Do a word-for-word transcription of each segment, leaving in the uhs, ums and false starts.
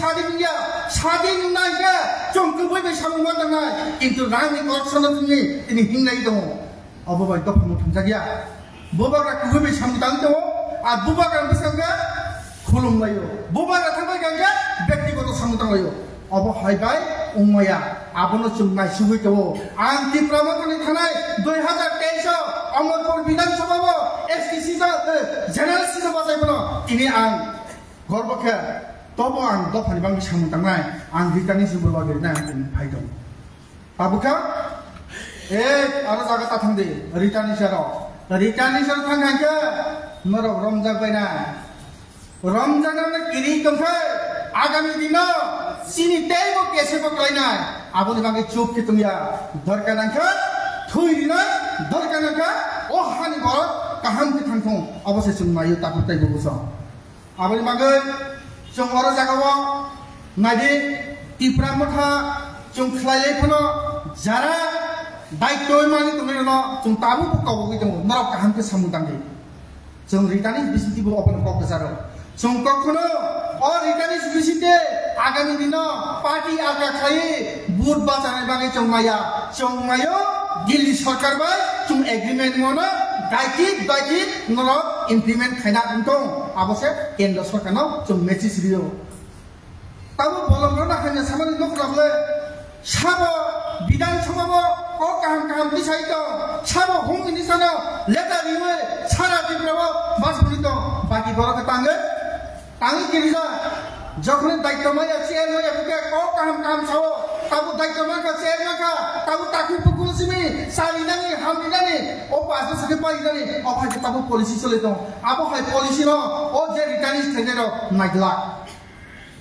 Sadin wngya, sadin wngnai khe chwng kwbwi bai samung ma tangnai, kintu rangni corruption-o chwngni tini hinglai tongo. Obo bai dophano thangjakya. Bubagra kubui bai samung tang tongo, a bubagra bwskango khulum laio. Bubagra thangbai kangkhe bektigoto samung tang laio. Obo hai bai wngmaya, abono chwng naisugwi tongo. Ang Tipra Mothani thanai dui hazar teis o Amarpur Bidhan Sabha o S T seat o, eh, general seat o bachai phano tini ang gorbo khe, tobo ang dophani bagwi samung tangnai, ang Ritani se bo logi rinai ang tini phai tongo. Tabukha, e, aro jaga ta thang di, Ritani sero. Ritani sero thang kha khe, norok romjak bai na. Romjak na kiri tong khe, agami dino, chini tei bo kese bo klai nai. Aboni bagwi chup khe tong ya, dorkar nang kha, thui rinai, dorkar nang kha, o hani borok kaham khe thang thung, obo se chwng naio tabuk tei bo bujo. Aboni bagwi chwng oro jagao naidi, Tipra Motha chwng khlai lai phano jara daityo mani tongwi rwno chwng tabuk bo kobogwi tongo, norok kaham khe samung tang di. Chwng Ritani bisingtwi bo obono kok kwcharo. Chwng kok phano o Ritani bisingtwi agami dino party alka khlaiwi vote bachanai bagwi chwng maya, chwng mayo Delhi sorkar bai chwng agreement mono daiti daiti norok implement khaina wngtong, abo se kendro sorkarno chwng message rio. Tamo bolongrokno hamya samani nokhrok le sabo Bidhan Sabha bo kok kaham kaham tisai tong, sabo Home Minister no letter riwi sara Tripura o bas bini tong, baki borok tangwi Tangwi kirija, jokhoni daityo maya chair maya buke kok kaham kaham sao, tabo daityo mangkha chair mangkha, tabo takhu pukul simi, sali nani, hamni nani, o pass bosor khe pai nani, o phai khe tabo policy choli tong, abo hai policy no, o je Ritani thainai rok naigla.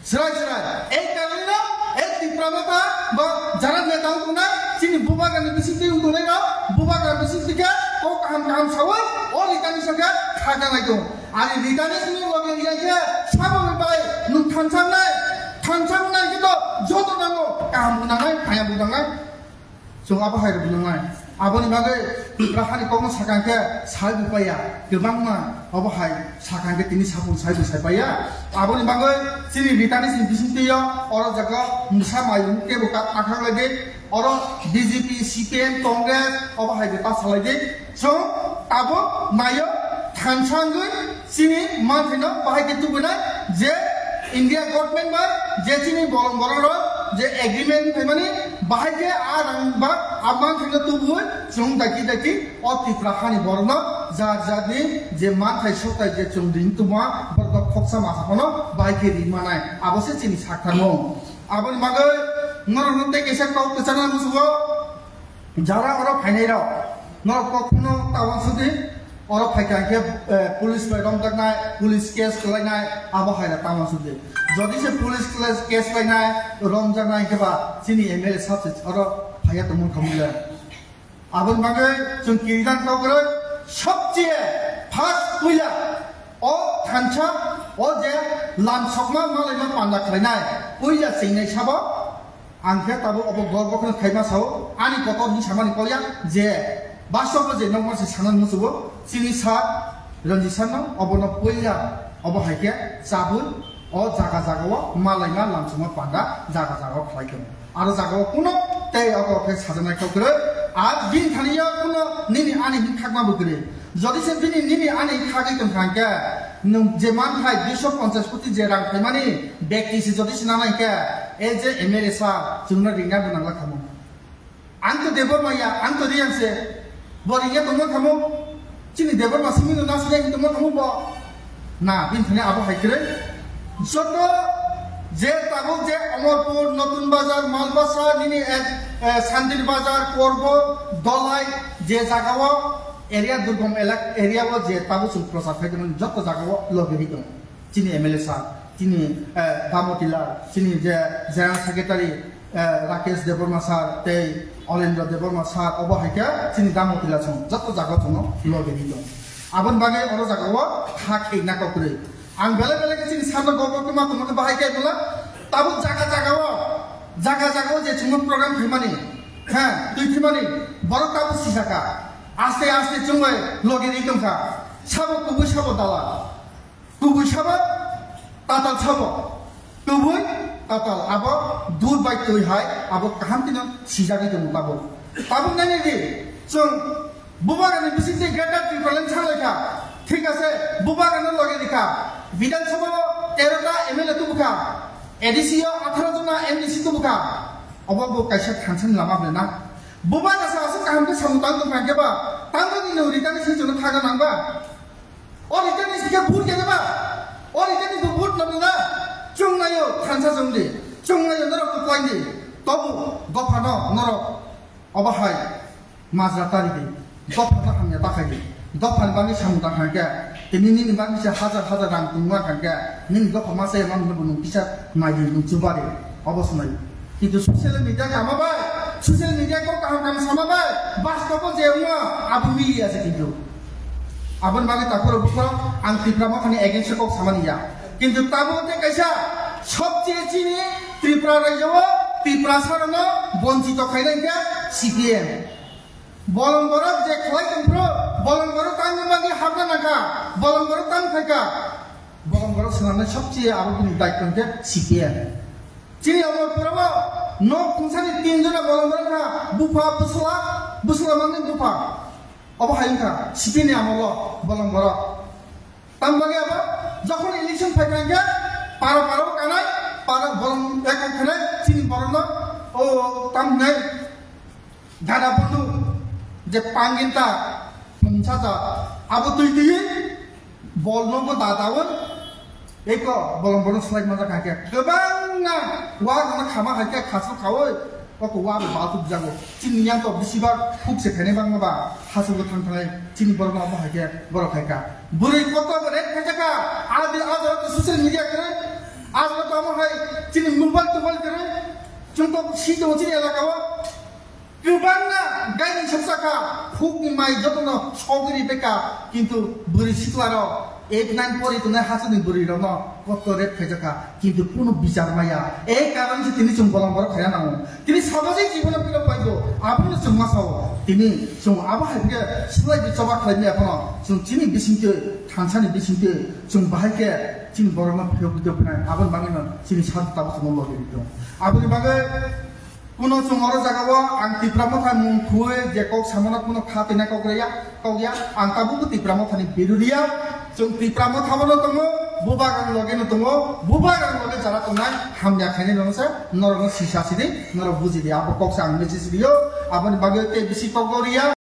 Srai srai, ei karwi no, ei Tipra Motha, bo jara neta wngkha, chini bubagra ni bising twi wngkha no, bubagra bising twi khe, kok kaham kaham sawi, o Ritani sakhe kha kanai tong. Ani Ritani simi loge riya khe sabo bai nwng thansa wngnai, thansa wngnai khe to joto nango, kaham bo nangnai, phaya bo nangnai. Chwng abo hai rok bo nangnai. Aboni bagwi Tipra hani kokno sakang khe sai bo paiya, kwbangma obo hai sakang khe tini sapung sai bo sai paiya. Aboni bagwi chini Ritani simi bising twiyo oro jaga mwsa mai kebo ka-, kakhang lai di. Oro B J P, C P M, Congress, obo hai bo ta salai di. Chwng tabuk naio, thansa wngwi chini manthaino bahai khe tubunai je India government bai je chini bolong borok rok je agreement phaimani bahai khe a rang ba a manthaino tubui chwng daki daki o Tripura hani borokno jar jarni je manthai sotai je chwng ring tongma borok khoksa masa phano bahai khe ring manai abo se chini sak tharmung. Aboni bagwi norokno tei kaisa kok kwchangna muchungo, jara oro phainairok, norok kokno ta uansukdi, oro phaikha hwnkhe, eh, police bai romjaknai, police case kwlainai, abo haira ta uansukdi. Jodi se police case, case lainai, romjaknai hwnkhe ba chini M L A sir se oro phaiya tongmani khamwi le. Aboni bagwi chwng kirijak nokhrok sobcheye first puila o thansa o je lamsokma malaima panda khlainai puila chingnai sabo ang khe tabuk obo gorbo kheno khaima sao ani kotor hinwi samani kolya je bastobo je nokma se sanani muchugo chini sir Ranjit sir no obono puila obo hai khe chabwi o jaga jaga o malaima lamsokma panda jaga jaga o khlai tongo. Aro jaga o kuno tei abo khe sajaknai kok kwrwi. Ar bini thani o kuno nini ani hwnkhakma bo kwrwi. Jodi se bini nini ani khagwi tong kha hwnkhe, nwng je manthai duiso ponchas koti je rang phaimani bekti se jodi se nanai hwnkhe, e je M L A sir, chwngno ringna bo nangla khamu. Ang to Debbarma ya, ang to Reang se. Bo ringya tongma khamu. Chini Debbarma simi no nasle tongma khamu bo. Na, bini thani abo hai kwrwi. Joto je tabuk je Amarpur, Notun Bazar, Malbasa, nini, eh, eh, Sandir Bazar, Korbo, Dolai, je jaga o area, durgom elak-, area o je tabuk chwng prochar khai tongmani joto jaga o logi ri tongo. Chini M L A sir, chini, eh, Damotila, chini je General Secretary, eh, Rakesh Debbarma sir tei Olendra Debbarma sir, obo hai khe chini Damotila chwng joto jaga o chwngno logi ri tongo. Aboni bagwi oro jaga o kha kheina kok kwrwi. Ang belai belai khe chini sir no gobor khe ma tongma khe bahai khe bwla tabuk jaga jaga o, jaga jaga o je chwngno program khaimani, ha, twi thwimani, borok tabuk sijaka. Aste aste chwng bai logi ri tong kha. Sabo kubui sabo dalal. Kubui sabo, tatal sabo, kubui Tatal abo durbaitoi hai abo kaham kheno sijagwi tongo tabuk. Tabuk nainai di, chwng Bubagrani bisingtwi Greater Tipraland sanglai kha, thik ase, Bubagrano loge rikha, Bidhan Sabha o tero ta M L A tubu kha, A D C o atharo jona M D C tubu kha, obo bo kaisa thansani lama ble na? Bubagra sa aswk kaham khe samung tang tong kha khe ba, tang tong ni nung ritani sing chwngno thaga nang ba? O ritani sing khe vote khe ba? O ritani bo vote nang na? Chwng naio thansa chwng di, chwng naio norok kwplai di, tobu dophano norok obo hai majra tari di, dophano hamya ta khai di, dophani bagwi samung tang kha khe, tini nini bagwi se hajar hajar rang tongma kha khe, nini dopha masa ya mani bo nung kisa mai di, nung chuba di, obo swmai. Kintu social media kama bai, social media kok kaham kaham sama bai, bastobo je wngma abo miliya se kintu. Aboni bagwi takhoro bukhoro ang Tipra Mothani against kok samani ya. Kintu tabuk tei kaisa sobcheye chini Tripura rajyo o Tiprasa rokno bonchito khainai khe C P M. Bolong borok je khlai tongphuru, bolong borok tangwi bagwi hapna nangkha, bolong borok tang phaikha, bolong borok swnamnai sobcheye abo bini daityo hwnkhe C P M. Chini Amarpura o nok khungsani tin jona bolong borok kha, bupha bwsla, bwsla mangni bupha. Obo hai wngkha C P M ni amolo bolong borok. Tam bagwi abo jokhon election phaikha hwnkhe para para o kanai, para bolong ekong khanai chini borokno o tam hwnai. Gada bundu je pangin ta phumsa ja abo twi twi bol no bo da daun eko bolong bolong slai ma ja kha khe kwbangna wa no khama hai khe khasu khaui oko wa bo ba tu jago chini yang to bisi ba khuk se khane bang ba hasu go thang thang chini borok no abo hai khe borok hai kha bwrwi koto bo ret khai ja kha adi ajo to social media kre ajo to amo hai chini mobile tobile kre chung to si to chini elaka o Kwbangma gaini soksa kha, khukni mai jotono sogwi ri beka, kintu bwrwi siklarok eight nine pori tongnai hachwkni bwrwirokno kotor rep khaijak kha, kintu kunu bichar maya. Ei karon se tini chwng bolong borok khaina nango. Tini samajik jibono philok paibo, abono chwng ma sao. Tini chwng abo hai khe swlaiwi choba khlai maya phano, chwng chini bisingtwi, thansani bisingtwi, chwng bahai khe chini borokno philok rwtwi phinai, aboni bagwino chini sak tabuk chwngno logi rwtong. Aboni bagwi Kuno chwng oro jagao ang Tipra Motha mung khwui je kok samano kuno kha twi nai kok rwya, kok ya. Ang tabukbo Tipra Mothani birudiya. Chwng Tipra Motha bono tongo, Bubagrang loge no tongo, Bubagrang loge jara tongnai hamya khainai no se norokno sisa sidi, norok bujidi. Abo kok sa ang message riyo, aboni bagwi tei bisi kok riya.